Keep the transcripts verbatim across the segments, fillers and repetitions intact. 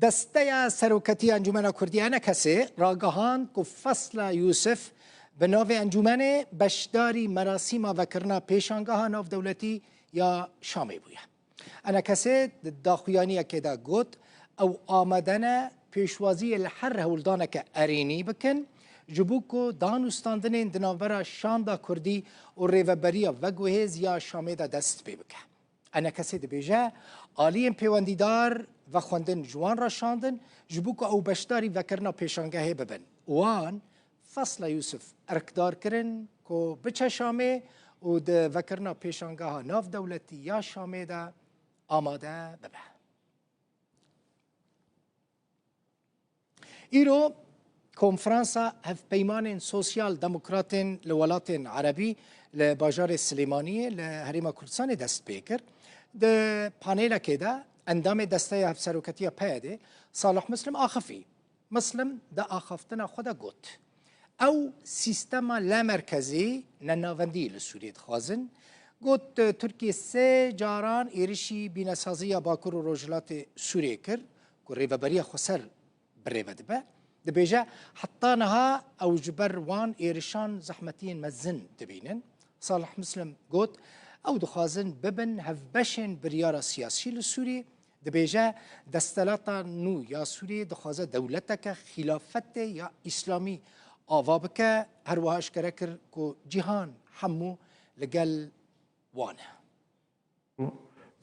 Desteya Seroketî ya Encûmena Kurdî, ENKSê, ragihand ku Fesla Yûsif bi navê encûmenê beşdarî merasîma vekirina pêşangeha navdewletî ya Şamê bûye. ENKSê di daxuyaniyekê de got, ew amade ne pêşwaziyê li her hewldaneke erênî bikin, ji bo ku danûstandinên di navbera şanda Kurdî û rêveberiya veguhêz ya Şamê de dest pê bike. ENKSê dibêje, aliyên pêwendîdar vexwendin ji wan re şandin, ji bo ku ew beşdarî vekirina pêşangehê bibin. Wan Fesla Yûsif erkdar kirin ku biçe Şamê û di vekirina pêşangeha navdewletî ya Şamê de amade bibe. Îro Konferansa Hevpeymanên Sosyal Demokratên li Welatên Erebî li bajarê Silêmaniyê li Herêma Kurdistanê dest pê kir. Di panelekê de endamê Desteya Hevseroketiya PYD'ê Salih Muslim axifî. Muslim di axaftina xwe de got, ew sîstema lamerkezî nenavendî li Sûriyê dixwazin. Got, Tirkiye sê caran êrişî bînesaziya Bakur û Rojhilatê Sûriyê kir ku rêveberiya xweser bi rê ve dibe. Dibêje, heta niha ew ji ber wan êrişan zehmetiyên mezin dibînin. Salih Muslim got, ew dixwazin bibin hevbeşên biryara siyasî li Sûriyê. Dibêje, desthilata nû ya Sûriyê dixwaze dewleteke xîlafetê ya îslamî ava bike. Her wiha eşkere kir ku cîhan hemû li gel wan e.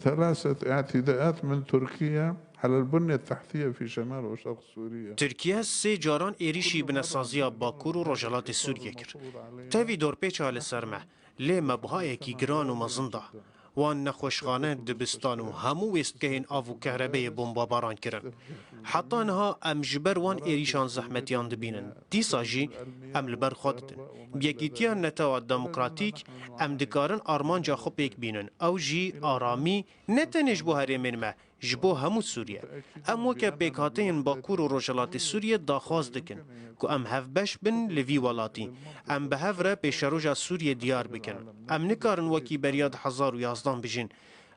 ثلاثة اعتداءات من تركيا على البنية التحتية في شمال وشرق سوريا. Tirkiye sê caran êrîşî binesaziya Bakur û Rojhilatê Sûriyê kir. Tevî dorpêça li ser me, lê me bihayekî giran û mezin da. Wan nexweşxane, dibistan û hemû wêstgehên av û kehrebeyê bombabaran kirin. Heta niha em ji ber wan êrîşan zehmetiyan dibînin. Dîsa jî em li ber xwe didin. Bi yekîtiya Netewa Demokratîk em dikarin armanca xwe pêk bînin. Ew jî aramî ne tenê ji bo herêmên me, ji bo hemû Sûriye. Em weke pêkhateyên Bakur û Rojhilatê Sûriye daxwaz dikin ku em hevbeş bin li vî welatî. Em bi hev re pêşeroja Sûriye diyar bikin. Em nikarin wekî beriya du hezar û yazdan bijîn.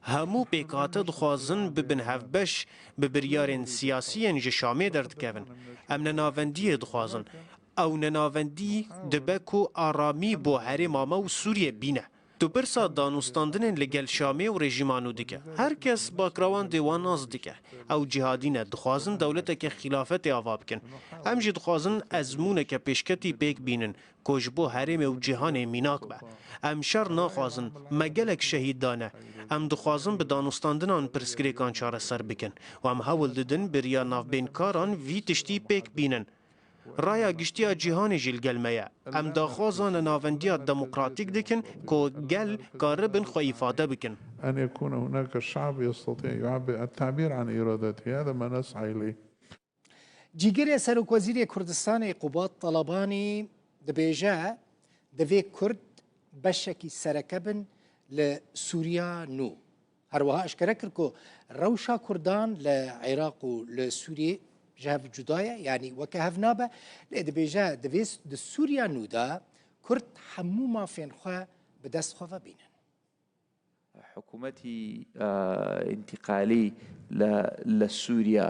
Hemû pêkhate dixwazin bibin hevbeş, bi biryarên siyasî yên ji Şamê derdikevin. Em nenavendiyê dixwazin. Ew nenavendî dibe ku aramî bo herêma me û Sûriyê bîne. Tu pirsa danûstandinên li gel Şamê û rejîma nû dike. Her kes backgroundê wan nas dike. Ew cîhadî ne, dixwazin dewleteke xîlafetê ava bikin. Em jî dixwazin ezmûneke pêşketî pêk bînin ku ji bo herêmê û cîhanê mînak be. Em şer naxwazin, me gelek şehîd dane. Em dixwazin bi danûstandinan pirsgirêkan çareser bikin û em hewl didin beriya navbênkaran vî tiştî pêk bînin. Raya giştî ya cîhanê jî li gel me ye. Em daxwaza nenavendiya demokratîk dikin ku gel karibin xwe îfade bikin. أن يكون هناك شعب يستطيع يعبر التعبير عن إرادته، هذا ما نسعى إليه. Cîgirê Serokwezîrê Kurdistanê Qubat Talabanî dibêje, divê Kurd beşekî sereke bin li Sûriya nû. Her wiha eşkere kir ku rewşa Kurdan li Iraq û li Sûriyê ji hev cuda ye, yanî weke hev nabe, lê dibêje divê di Sûriya nû de Kurd hemû mafên xwe bi dest xwe ve bînin. حکوومەتی ئینتیقالی لە لە سووریا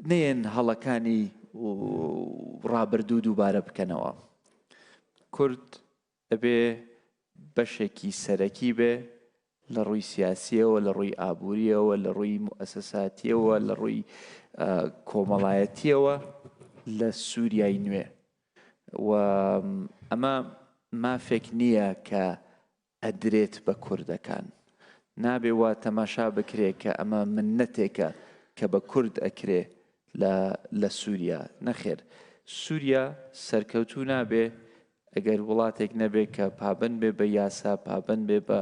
نەیەن هەڵەکانی ڕابردوو دووبارە بکەنەوە. کورد ئەبێ بەشێکی سەرەکی بێ لە ڕووی سیاسیەوە، لە ڕووی ئابووریەوە، لە ڕووی موئەسەساتیەوە، لە ڕووی کۆمەڵایەتیەوە لە سووریای نوێ. و ئەمە مافێک نییە کە ئەدرێت بە کوردەکان. نابێ وا تەماشا بکرێ کە ئەمە منەتێکە کە بە کورد ئەکرێ لە لە سووریا. نەخێر، سووریا سەرکەوتوو نابێ ئەگەر وڵاتێک نەبێ کە پابەند بێ بە یاسا، پابەند بێ بە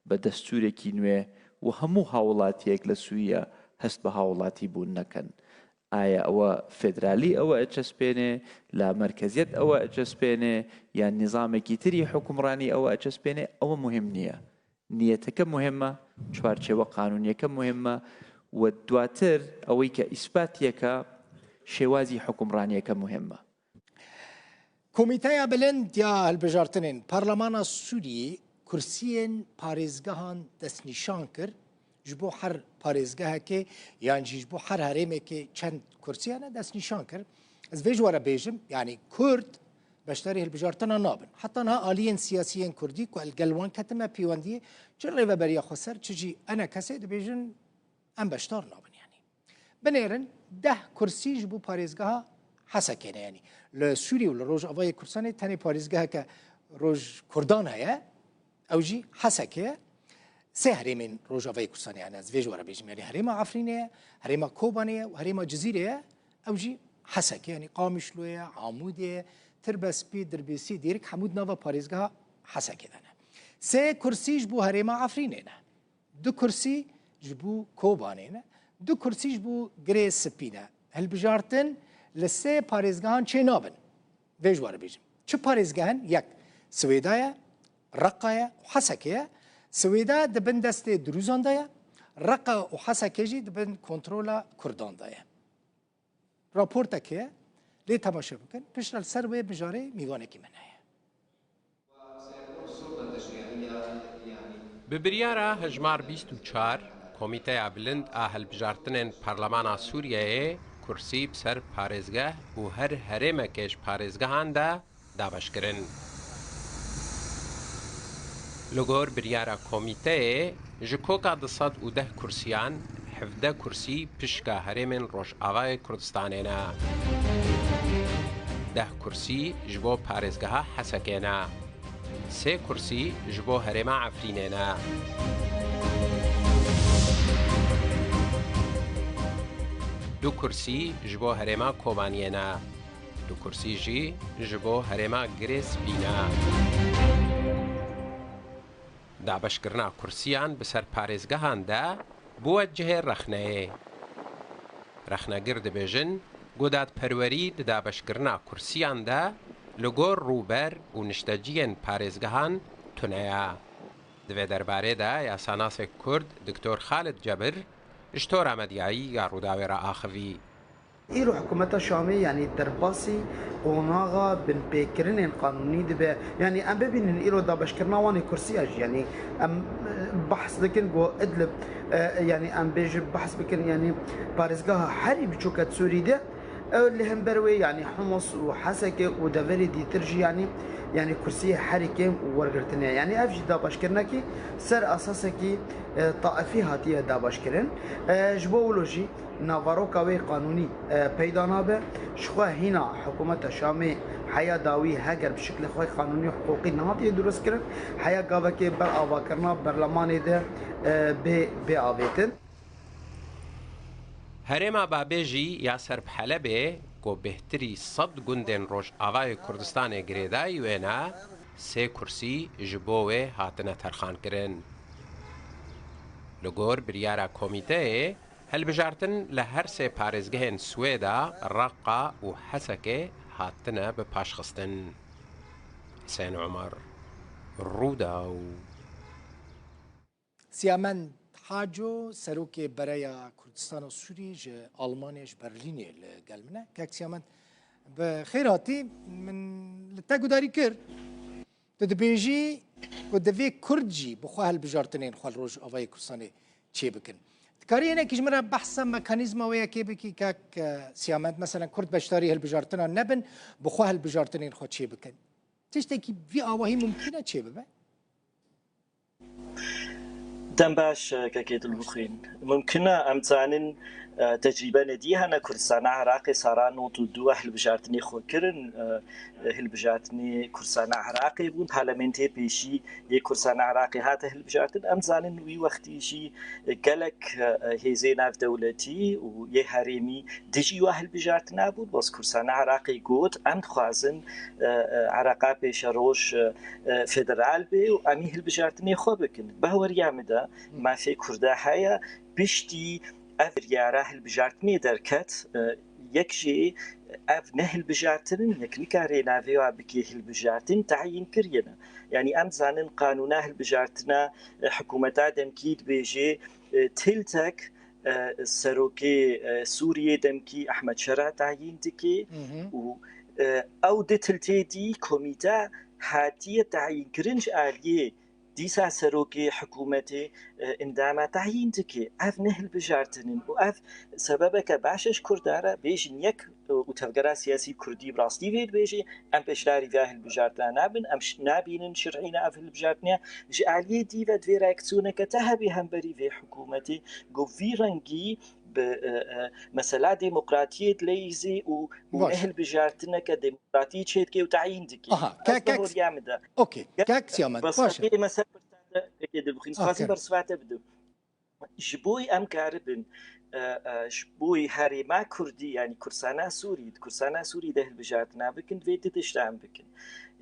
بە دەستوورێکی نوێ و هەموو هاوڵاتیەک لە سووریا هەست بە هاوڵاتی بوون نەکەن. ئایا ئەوە فێدرالی ئەوە ئەچەسپێنێ، لامەرکەزیەت ئەوە ئەچەسپێنێ، یان نیزامێکی تری حوکمڕانی ئەوە ئەچەسپێنێ، ئەوە موهیم نییە. نیەتەکە موهیمە، چوارچێوە قانونیەکە موهیمە و دواتر ئەوەی کە ئیسپاتیەکە شێوازی حوکمڕانیەکە موهیمە. Komîteya Bilind ya Hilbijartinên Parlemana Sûriyê kursiyên parêzgehan destnîşan kir Ji bo her parêzgehekê yan jî ji bo her herêmekê çend kursî hene destnîşan kir. Ez vê ji we re bêjim, yanî Kurd beşdarî hilbijartina nabin. Heta niha aliyên siyasî yên Kurdî ku li gel wan ketime pêwendiyê, çi rêveberiya xweser, çi jî ENKSê dibêjin, em beşdar nabin yanî. Binêrin deh kursî ji bo parêzgeha Hesekê ne. Yanî li Sûrî û li Rojavayê Kurdistanê tenê parêzgeheke roj Kurdan heye, ew jî Hesekê ye. Sê herêmên Rojavayê Kurdistanê hene, ez vê ji we re bêjim. Yanî herêma Efrînê ye, herêma Kobanê ye û herêma Cizîrê ye, ew jî Hesekê. Yanî Qamişlo ye, Amûdê ye, Tirbespî, Dirbêsî, Dêrik hemû di nava parêzgeha Hesekê de ne. Sê kursî ji bo herêma Efrînê ne. Du kursî ji bo Kobanê ne, du kursî ji bo Girê Spî ne. Hilbijartin li sê parêzgehan çê nabin. Vê ji we re bêjim. Çi parêzgeh in? Yek Swêda ye, Reqa ye û Hesekê ye. Swêda di bin destê Dirûzan de ye. Reqa û Hesekê jî di bin kontrola Kurdan de ye. Raportekê ye. Lê temaşe bikin. Piştre li ser wê mijarê mîvanekî min heye. Bi biryara hejmar bîst û çar, Komîteya Bilind a Hilbijartinên Parlemana Sûriyeyê kursî bi ser parêzgeh û her herêmekê ji parêzgehan de dabeş kirin. Li gor biryara komîteyê, ji koka du sed û deh kursiyan, hevdeh kursî pişka herêmên Rojavayê Kurdistanê ne. Deh kursî ji bo parêzgeha Hesekê ne. Sê kursî ji bo herêma Efrînê ne. Du kursî ji bo herêma Kobaniyê ne. Du kursî jî ji bo herêma Girê Spî ne. Dabeşkirina kursiyan bi ser parêzgehan de bûye cihê rexneyê. Rexnegir dibêjin ku dadperwerî di dabeşkirina kursiyan de li gor rûber û nişteciyên parêzgehan tune ye. Di vê derbarê de yasanasê Kurd Doktor Xalid Cebir ji tora medyayî ya Rûdawê re axivî. Îro hikûmeta Şamê, yanî derbasî qonaxa binpêkirinên qanûnî dibe. Yanî em bibînin îro dabeşkirina wan ê kursiya jî, yanî em, e, behs dikin ku Idlib, e, yanî em bêjin behs bikin, yanî parêzgeha herî biçûk e di Sûrî de, ew li hember wê, yanî Humus û Hesekê û deverê dîtir jî, yanî, yanî kursiyê herî kêm wergirtine. Yanî ev jî dabeşkirinekî ser esasekî, e, taifî hatiye dabeşkirin. E, ji bo wilo jî, Naveroka wê qanûnî, e, peyda nabe. Ji xwe hîna hikûmeta Şamê heya dawî heger bi şiklê xwe qanûnî û hiqûqî nehatiye dirustkirin, heya gavekê ber avakirina berlemanê de, e, bê, bê avêtin. Herêma Babê jî ya ser bi Helebê ku bêhtirî sed gundên Rojavayê Kurdistanê girêdayî wê ne, sê kursî ji bo wê hatine terxankirin. Li gor biryara komîteyê, Hilbijartin li her sê parêzgehên Swêda, Reqa û Hesekê hatine bipaşxistin. Husên Omer, Rûdaw. Siyamend Haco, serokê Bereya Kurdistana Sûrî ji Almanyê, ji Berlînê li gel min e. Kek Siyamend, bi xêr hatî. Min li te gudarî kir. Tu dibêjî ku divê Kurd jî bi xwe hilbijartinên xwe li Rojavayê Kurdistanê çêbikin. Dikarî hinekî ji min re behsa mekanîzma wê yekê bikî, kak, e, Siyamend? Meselen, Kurd beşdarî hilbijartina nebin, bi xwe hilbijartinên xwe çêbikin. Tiştekî vî awahî mumkîn e çêbibe? Dem baş, kekê Dilbixwîn. Mumkin e em zanin, e, tecrîbenê dî hene. Kurdistana Iraqê sala nod û du hilbijartinê xwe kirin. E, hilbijartinê Kurdistana Iraqê bûn. Parlamentê pêşî yê Kurdistana Iraqê hate hilbijartin. Em zanin wî wextî jî gelek, e, hêzê navdewletî û yê herêmî dijî wa hilbijartina bûn. Bes Kurdistana Iraqê got, em dixwazin, e, e, Iraqa pêşeroj, e, e, federal bê û em ê hilbijartinê xwe bikin. Bahweriya min de mafê Kurda heye, piştî ev biryara hilbijartinê derket, e, yek jê ev ne hilbijartin in, yek nikare navê wa bike hilbijartin, tayîn kiriyene. Yanî em zanin qanûna hilbijartina, e, hikûmeta demkî dibêje, e, tiltek, e, serokê, e, Sûriyê demkî Ehmed Şera tayîn dike û, e, ew di tiltê dî komîte hatiye tayînkirin ji aliyê Dîsa serokê hikûmetê, e, endama tayîn dike. Ev ne hilbijartin in û ev sebebeke baş e ji Kurdan re bêjin yek, e, û tevgera siyasî kurdî bi rastî vê dibêje, em beşdarî vê hilbijartina nabin, em ş-, nabînin şirîna ev hilbijartinê. Ji aliyê dî ve divê reaksiyoneke te hebî hemberî vê hikûmetê, ku vî rengî bi, e, e, mesela demokratiyê dileyîzî û, û Baş. ne hilbijartineke demokratî çêdike û tayîn dike. Aha, Ez kek, kek, bihoriya min de. Okey, Gel, kek Siyamet, bas baş e. Hatice mesela pirsa te pêkê dilbixwîn. Dixwazim Aferin. bersiva te bidim. Ji bo em karibin, e, e, ji bo herêma Kurdî, yanî Kurdistana Sûrî, di Kurdistana Sûrî de hilbijartina bikin, divê du tişt em bikin.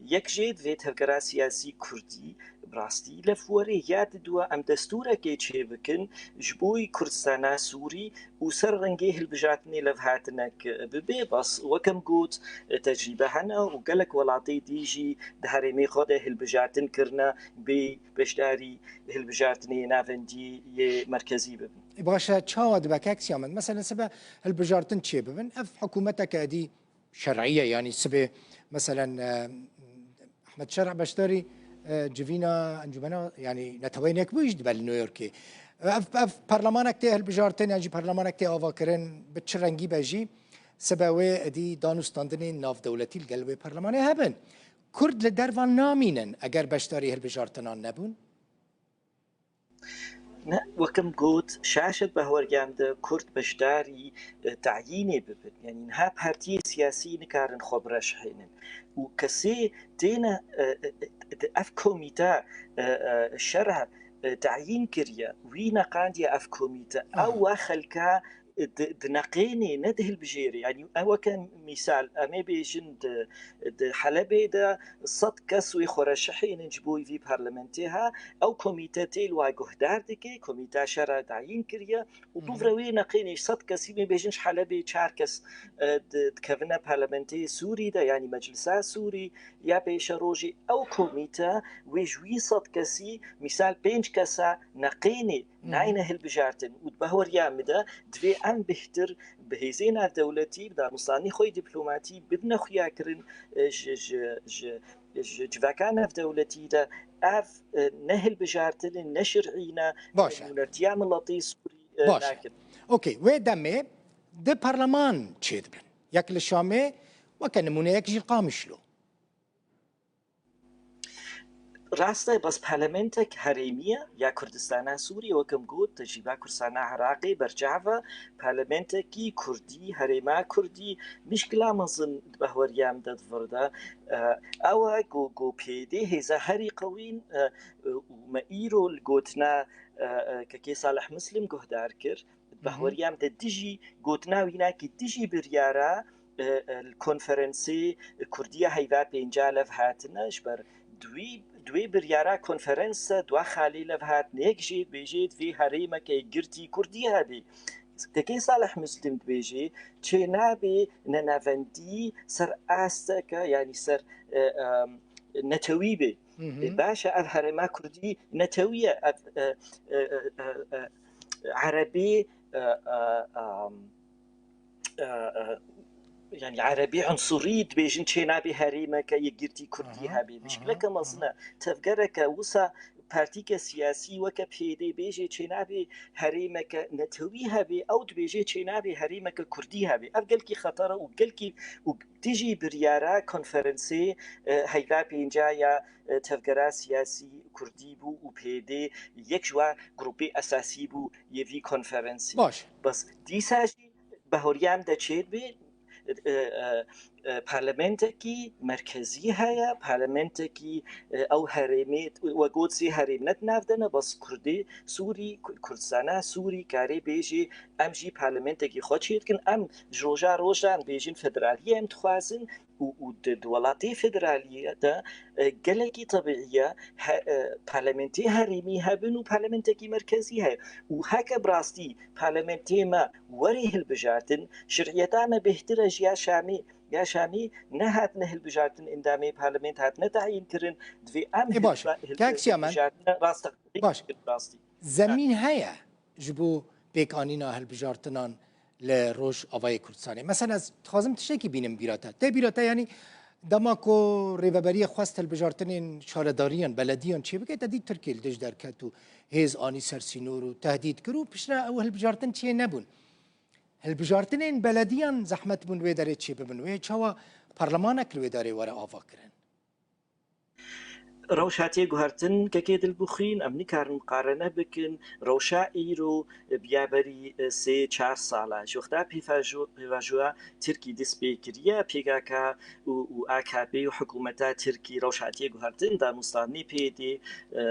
Yek jê divê tevgera siyasî Kurdî bi rastî lef were, ya diduwa em destûrekê çê bikin, ji bo Kurdistana Sûrî û ser rengê hilbijartinê levhatinek bibe. Bas, wek em got, tecrîbe hene û gelek welatê dî jî di herêmê xwe de hilbijartin kirine, bê beşdarî hilbijartinê navendî yê merkezî bibin. E, baş e, çawa dibe kek Siyamet? Mesela sibe hilbijartin çê bibin? Ev hikûmeteke êdî şer'î ye, yanî sibê, meselen, e, Ehmed Şer'a beşdarî, e, civîna encûmena, yanî Neteweyên Yekbûyî jî dibe li New Yorkê. Ev, ev perlemanek tê hilbijartin, yan jî perlemanek tê avakirin, bi çi rengî be jî, sibe wê êdî danûstandinên navdewletî li gel wê perlemanê hebin. Kurd li dervan namînin eger beşdarî hilbijartinan nebûn. Ne, wek em got, şaş e, di behweriya min de Kurd beşdarî, e, tayînê bibin. Yanî niha partiyê siyasî nikarin xwe bireşihênin. Û kesê têne, e, e, e, ev komîte, e, e, şer'a, e, tayîn kiriye, wî neqandiye ev komîte. Aha. Ew wa xelka di, dineqênê, ne dihilbijêrê. Yanî ew weke mîsal, em ê bêjin di, di Helebê de sed kes wê xwe reşihênin ji bo vî parlamentê ha. Ew komîte tê li wa guhdar dike, komîta şera tayîn kiriye û Hı hı. dûvre wê neqênê ji sed kesî, em ê bêjin ji Helebê çar kes, e, di, dikevine parlamentê Sûrî de, yanî Meclisa Sûrî ya Pêşerojê. Ew komîte wê ji wî sed kesî, mîsal pênc kesa neqênê Hı hı. nayne hilbijartin û di behweriya min de divê em bêhtir bi hêzên navdewletî, bi danûstanê xwe yê dîplomatî bidine xuyakirin, e, ji, ji, ji, ji civaka navdewletî de ev, e, ne hilbijartin in, ne şir'î ne Baş e. nûnertiya miletê Sûrî, e, Baş e. nakin. Okey, wê demê di parleman çêdibin. Yek li Şamê, weke nimûne yek jî li Qamişlo. Rast e, bes parlamentek herêmî ye ya Kurdistana Sûrî, wek em got, tecrîba Kurdistana Iraqê berçav e, parlamentekî Kurdî, herêma Kurdî, mîşkila mezin di behweriya min de di vir de, e, ew e ku, ku P Y D hêza herî qewîn, e, û me îro li gotina, e, e, kekê Salih Muslim guhdar kir. Di Hı hı. behweriya min de dijî gotina wî nakî dijî biryara, e, e, li konferensê Kurdiya heyva pênca lev hatine, ji ber di wî, di wê biryara konferense dua xalê lev hatine. Yek jê dibêje divê herêmeke girtî Kurdî hebê. Kekê Salih Muslim dibêje çênabê nenavendî ser asteke, yanî ser, e, e, netewî bê. Hı hı. E, baş e, ev herêma Kurdî netewî ye, ev, e, e, e, e, e, Erebî, e, e, e, e, e, yanî Erebî unsurî dibêjin çênabê herêmeke yekgirtî Kurdî Aha, hebê. aha, Mişkileke aha. mezin e. Tevgereke wisa partîke siyasî weke P Y D bêjê çênabê herêmeke netewî hebê, ew dibêjê çênabê herêmeke Kurdî hebê. Ev gelkî xeter e û gelkî û dijî biryara konferensê, e, heyva pênca ya, e, tevgera siyasî Kurdî bû û P Y D yek ji wa grûpê esasî bû yê vî konferensî. Baş. Bes dîsa jî behoriya min de çêdibê, e, e, e, parlamentekî merkezî heye, parlamentekî, e, ew herêmê, we got sê herêm ne di nav de ne, bes Kurdê Sûrî, Ku-, Kurdistana Sûrî karê bêjê em jî parlamentekî xwe çêdikin, em ji roja rojan bêjin federaliyê em dixwazin û, û di, di welatê federaliyê de, e, gelekî tebîî ye, he, e, parlamentê herêmî hebin û parlamentekî merkezî heye. Û heke bi rastî parlamentê me werê hilbijartin, şiriyeta me bêhtir e ji ya Şamê. Ya Şamê nehatine hilbijartin, endamê parlament hatine tayîn kirin, divê em Ê baş, hilbijartine rasteqîn Baş. bikin bi rastî. Zemîn heye ji bo pêkanîna hilbijartinan li Rojavayê Kurdistanê. Mesela ez dixwazim tiştekî bînim bîra te. Tê bîra te, yanî Dema ku Rêveberiya xwest hilbijartinên şaredariyan, belediyan çêbike, te dît Tirkiye li dij derket û hêz anî ser sînor û tehdît kir û piştre ew hilbijartin çê nebûn. Hilbijartinên belediyan zehmet bûn wê derê çêbibin. Wê çawa parlemanek li wê derê were ava kirin? Rewş hatiye guhertin, kekê Dilbixwîn, em nikarin miqarene bikin rewşa îro biyaberî sê çar sala. Ji wexta pêvajo-, pêvajoya Tirkî dest pê kiriye, P K K û, û A K P û hikûmeta Tirkî rewş hatiye guhertin, danûstandinê P Y D, e, e, e,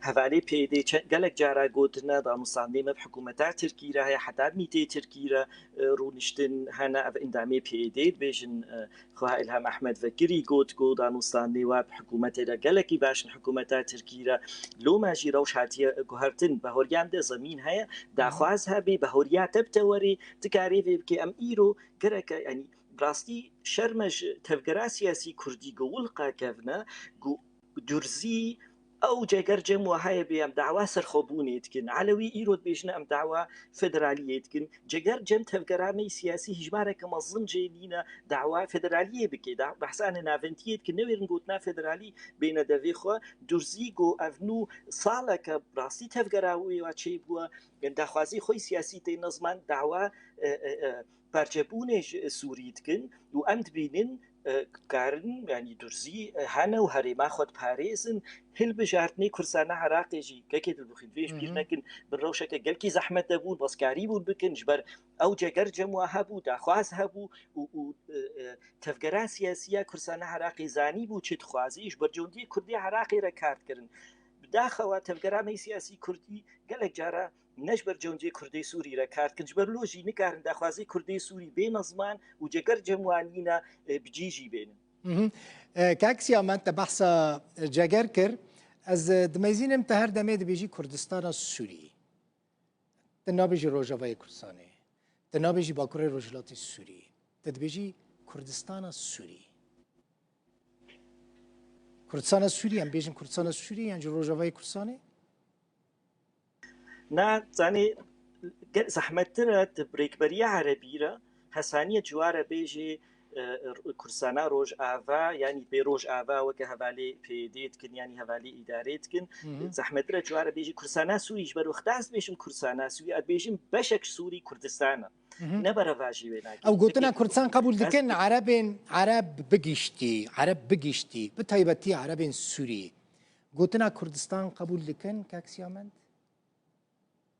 hevalê P Y D çe-, gelek cara gotine, danûstandinê me bi hikûmeta Tirkî re heye, heta mîtê Tirkî re, e, rûniştin hene, ev endamê P Y D dibêjin, e, Xweha Îlham Ehmed vekirî got ku danûstandinê we bi hikûmetê re gelekî baş in, hikûmeta Tirkî re. Loma jî rewş hatiye guhertin, bahoriyan de zemîn heye, daxwaz hebê, bahoriya te bi te werê, tu karê vê bikê. Em îro gereke, yanî, rastî şerm e ji tevgera siyasî kurdî ku wilqa kevne, ku durzî ew ceger cem wa heye bê em dawa serxwebûnê dikin. Elewî îro dibêjin em dawa federaliyê dikin. Ceger cem tevgera me yî siyasî hîjmareke mezin jê nîne dawa federaliyê bike. Da behsa nenaventiyê dikin. Newêrin gotina federalî bêne devê xwe. Durzî ku ev nû saleke rastî tevgera wê wa çêbûye. Daxwazî xwe yî siyasî tê nizman dawa, e, e, e, parçebûnê ji Sûrî dikin û em dibînin, e, karin, yanî durzî, e, hene û herêma xwe diparêzin. Hilbijartinê Kurdistana Iraqê jî, kekê Dilbixwîn, divê ji bîr nekin, bi rewşeke gelkî zehmet de bûn, baskarî bûn bikin, ji ber ew ceger cem wa hebû, daxwaz hebû û, û, e, e, tevgera siyasî ya Kurdistana Iraqê zanîbû çi dixwazî, ji berjewendiyê Kurdê Iraqê re kar dikirin. Bi daxewa tevgera me yî siyasî Kurdî gelek cara ne ji ber cewndiyê Kurdê Sûrî re kar dikin, ji ber lo jî nikarin daxwazê Kurdê Sûrî bê nizman û ceger cem wa nîne, e, bi cî jî bênin. Mhm. E, Kak Siyamen, te behsa ceger kir. Ez, e, dimeyzînim te her demê dibêjî Kurdistana Sûrî. Te nabêjî Rojavayê Kurdistanê. Te nabêjî Bakurê Rojhilatê Sûrî. Te dibêjî Kurdistana Sûrî. Kurdistana Sûrî, em bêjin Kurdistana Sûrî yan jî Rojavayê Kurdistanê? Na, zanî, ge-, zehmettir e, di rêkberiya erebî re, hesaniye ji wa re bêjê, e, Kurdistana Rojava, yanî bê Rojava weke hevalê P Y D dikin, yanî hevalê îdarê dikin. Hı hı. Zehmettir e ji wa re bêjê Kurdistana Sûrî, ji ber wexta ez dibêjim Kurdistana Sûrî, ez dibêjim beşek Sûrî Kurdistan e. Hı hı. Ne berevajî wê nake. Ew gotina Kurdistan qebûl dikin, Erebên, Ereb bigiştî, Ereb bigiştî, bi taybetî Erebên Sûrî. Gotina Kurdistan qebûl dikin, Kak Siyamend?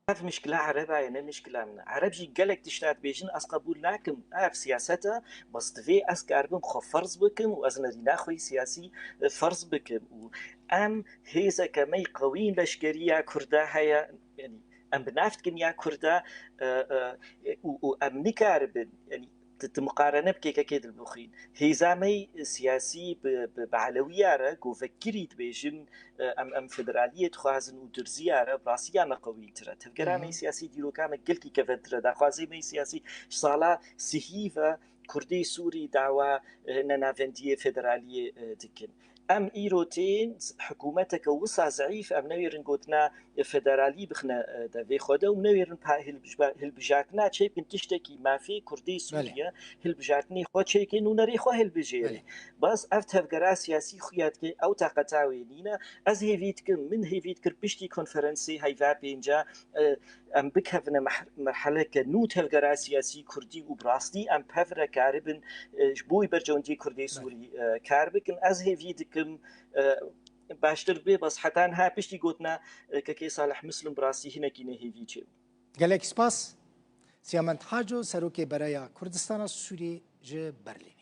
Ev mişkila Ereba ye, ne mişkila min e. Ereb jî gelek tişta dibêjin, ez qebûl nakim. Ev siyaset e, bes divê ez karibim xwe ferz bikim û ez nerîna xwe yî siyasî, e, ferz bikim. Û em hêzeke me yî qewî leşkerî ya Kurda heye, yanî em bi nav dikin ya Kurda, e, e, û, û em nikaribin, yanî tu, tu miqarene bikê kekê Dilbixwîn. Hêza me yî siyasî bi, bi, bi Elewiya re ku vekirî dibêjin, e, em, em federaliyê dixwazin û Durziya re bi rastiya me qewîtir e. Tevgera me yî siyasî dîroka me gelkî kevintir e. Daxwazê me yî siyasî ji sala sihî ve Kurdê Sûrî dawa, e, nenavendiyê federaliyê, e, dikin. Em îro tên hikûmeteke wisa zeîf, em newêrin gotina federalî bixine, e, devê xwe de û newêrin pa-, hilbij-, hilbijartina çêkin tiştekî mafê Kurdê Sûriye, hilbijartinê xwe çêkin û nerê xwe hilbijêrin. Belê. Bas ev tevgera siyasî xuya dike, ew taqeta wê nîne. Ez hêvî dikim, min hêvî dikir piştî konferansê heyva pênca, e, em bikevine meh-, merheleke nû tevgera siyasî Kurdî û bi rastî em bi hev re karibin, e, ji bo berjewendiyê Kurdê Sûrî, e, kar bikin. Ez hêvî dikim, e, baştir bê, bes heta niha piştî gotina, e, kekê Salih Muslim bi rastî hinekî nehêvî çêbû. Gelek spas. Siyamend Haco, Serokê Bereya Kurdistana Sûrî ji Berlînê.